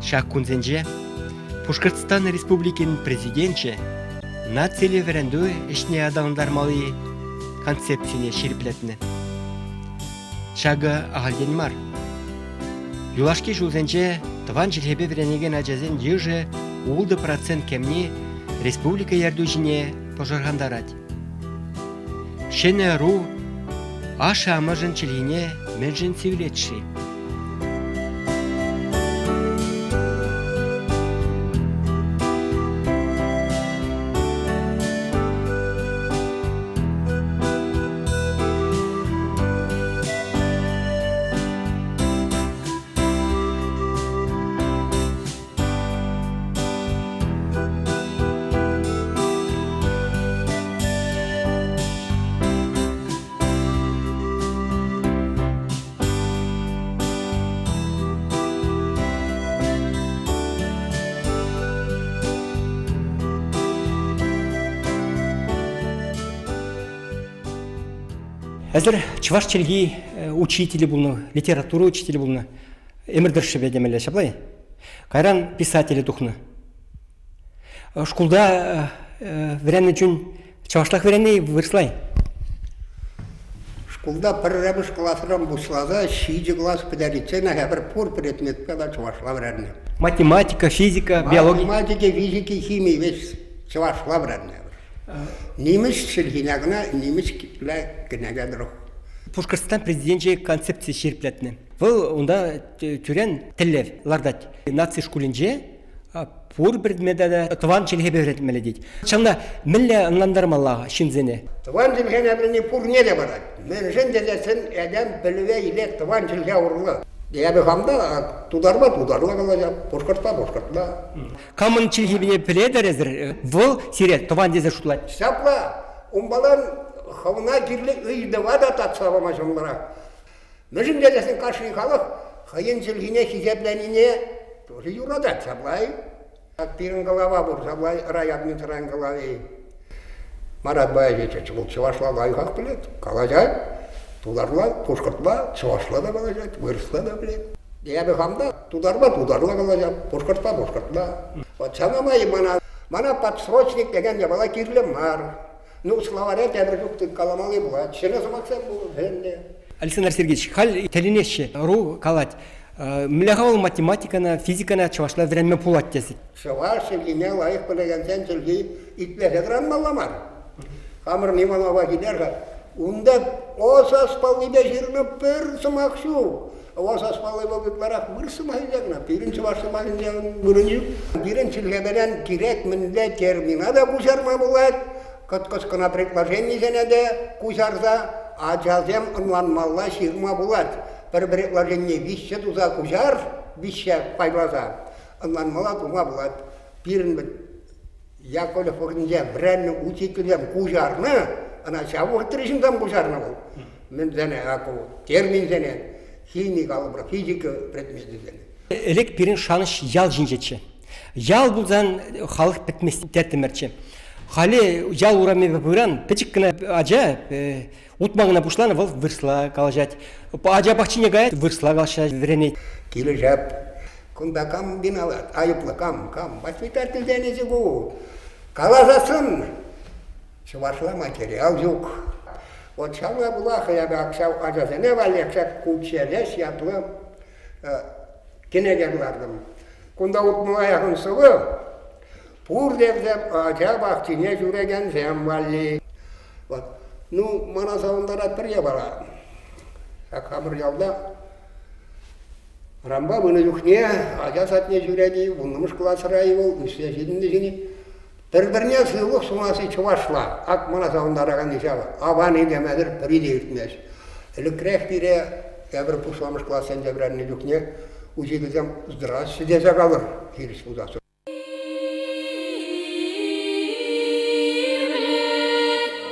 Ҫак кунсенче Пушкӑртстан Республикин Президенчӗ нациллӗ вӗрентӳ ӗҫне аталантармалли концепцине ҫирӗплетнӗ. Ҫакӑ ахальтен мар. Юлашки ҫулсенче тӑван чӗлхепе вӗренекен ачасен йышӗ 6% кемни республика ертӳҫине пӑшӑрхантарать. Ҫӗнӗ ӑру ашшӗ-амӑшӗн чӗлхине мӗншӗн сивлет-ши? Эсир чӑваш чӗлхи учителӗ пулнӑ, литература учителӗ пулнӑ. Ӗмӗр тӑршшӗпе темелле, ҫапла-и? Кайран писателе тухнӑ. Шкулта вӗреннӗ чун чӑвашлах вӗреннӗ-и вырӑсла-и? Шкулта пӗрремӗш класран пуҫласа ҫичӗ класс пӗтеричченех эпир пур предметпа та чӑвашла вӗреннӗ. Математика, физика, биологи? Математика, физика, хими веҫ чӑвашла вӗреннӗ эпир. Нимӗҫ чӗлхине кӑна нимӗҫле кӗнеке тӑрӑх. Пушкӑртстан президенчӗ концепци ҫирӗплетнӗ. Вӑл унта тӳрен тӗллев лартать. Наци шкулӗнче пур предмета та тӑван чӗлхепе вӗрентмелле тет. Ҫавна мӗнле ӑнлантармалла ҫынсене? Тӑван чӗлхене пӗлни пурне те парать. Мӗншӗн тесессӗн этем пӗлӗве илет тӑван чӗлхе урлӑ. Эпӗ хам та тутарпа тутарла калаҫап, пушкӑртпа пушкӑртла. Камӑн чӗлхине пӗлетӗр эсӗр, вӑл сире тӑван тесе шутлать. Ҫапла, унпалан хӑвна кирлӗ ыйтӑва та татса пама ҫӑмӑлрах. Мӗншӗн тесен кашни халӑх хӑйӗн чӗлхине хисепленине тоже юратать ҫапла-и? Пирӗн кӑлава пур, ҫапла райадминистрацин кӑлави. Марат Баевич вӑл чӑвашла лайӑхах пӗлет, калаҫать, тутарла, пушкӑртла, чӑвашла та калаҫать, вырӑсла та пӗлет. Эпӗ хам та тутарла тутарла калаҫап, пушкӑртпа пушкӑртла. Вот ҫавна май мана, мана подсрочник текен япала кирлӗ мар. Ну, словаре тепӗр чух тыткаламалли пулать. Ҫӗнӗ сӑмахсем пур ӗнтӗ. Александр Сергеевич, халь тӗлӗнеҫҫӗ. Ӑру калать, мӗнле-ха вӑл математикӑна, физикӑна чӑвашла вӗренме пулать тесе. Чӑваш чӗлхине лайӑх пӗлекенсен чӗлхи итлесе тӑранмалла мар. Хамӑр Иванова килер-ха. Унта О саспаллипе ҫырнӑ пӗр сӑмах ҫук. О саспалли вӑл ытларах вырӑс сӑмахӗнче кӑна. Пирӗн чӑваш сӑмахӗнче вырӑн ҫук. Пирӗн чӗлхеперен кирек мӗнле термина та куҫарма пулать. Кӑткӑс кӑна предложенисене те куҫарса ачасем ӑнланмалла ҫырма пулать. Пӗр предложение виҫҫе туса куҫар, виҫҫе пайласа ӑнланмалла тума пулать. Пирӗн вӗт Яковлев вӑхӑтӗнче вӗреннӗ учительсем куҫарнӑ, ӑна ҫав вӑхӑтри ҫынсем куҫарнӑ вӑл. Мӗнсене, терминсене, хими калӑпӑр, физика предмечӗсене. Ӗлӗк пирӗн шанӑҫ ял ҫинчеччӗ. Ял пулсан халӑх пӗтмест теттӗмӗрччӗ. Халӗ ял урамӗпе пыран пӗчӗк кӑна ача утма кӑна пуҫланӑ, вӑл вырӑсла калаҫать. Ача пахчине каять, вырӑсла калаҫать, вӗренет. Килӗшеп. Кунта кам виноват? Айӑплӑ кам? Кам? Воспитатель тенӗ ку. Каласассӑн чӑвашла материал ҫук. Вот ҫавна пулах эпӗ ҫав ачасене валли ҫак Кучченеҫ ятлӑ кӗнеке кӑлартӑм. Кунта утмӑла яхӑн сӑвӑ. Пурте вӗсем ача пахчине ҫӳрекенсем валли. Вот. Ну, мана савӑнтарать пӗр япала. Ҫак хамӑр ялта Рампа пынӑ чухне ача садне ҫӳрет-и, вуннӑмӗш класра-и вӑл, ӳссе ҫитӗннӗ ҫын-и, пӗр-пӗрне сывлӑх сунасси чӑвашла. Ак мана савӑнтараканни ҫавӑ. Аван-и темесӗр пӗри те иртмест. Ӗлӗкрех пире тепӗр пуҫламӑш классенче вӗреннӗ чухне учительсем «Здрасте» тесе калӑр хирӗҫ пулсассӑн.